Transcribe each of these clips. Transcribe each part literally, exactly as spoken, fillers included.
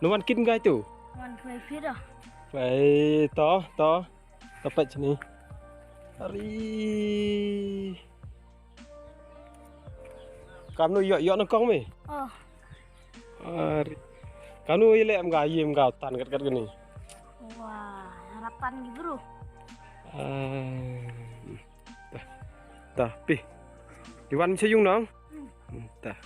Nu wan kit ngai tu. Wan kwe phi da. Wei, to, to. To pet sini. Ari. Kamnu yo, yo nangkong mi? Oh. Ari. Kamnu ile em ga yim ga tan kat kat gini. Wah, harapan ni bro. Ah. Tah, tah, pi. Iwan mi sa yung nong? Hmm, tah.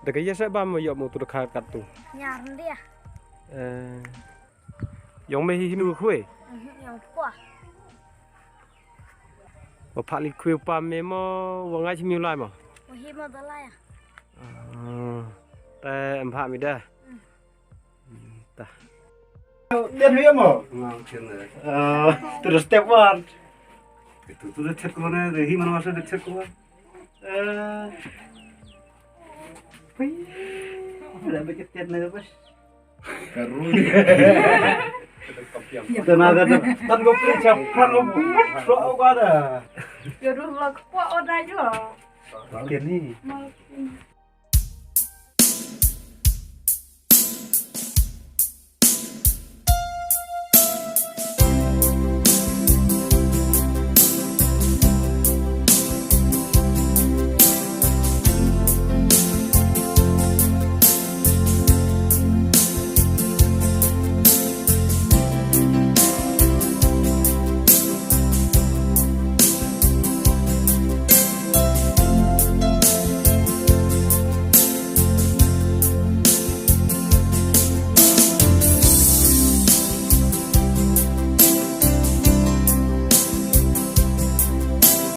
Da ka ya sa bam yo mo tu da kha kat tu. Nyar ndia. Eh. Yong me hi hinu khwe. Mhm, yong pa. Wa pha li khwe pa me mo, wa ngai chi mi lai mo. Wa hi mo da lai. Ah. Te em pha mi da. Mm. Ta. Tian hi mo. Nga tian ne. Ah, tu da step one. Tu tu da chet ko ne, hi man wa sa da chet ko. Eh. Pui. Da ba chet ne bas. Karui. Tana da, da, tan ko pri chap pran ko put ro ko da. Yo dur lak po o da jo. Tian ni. Mal.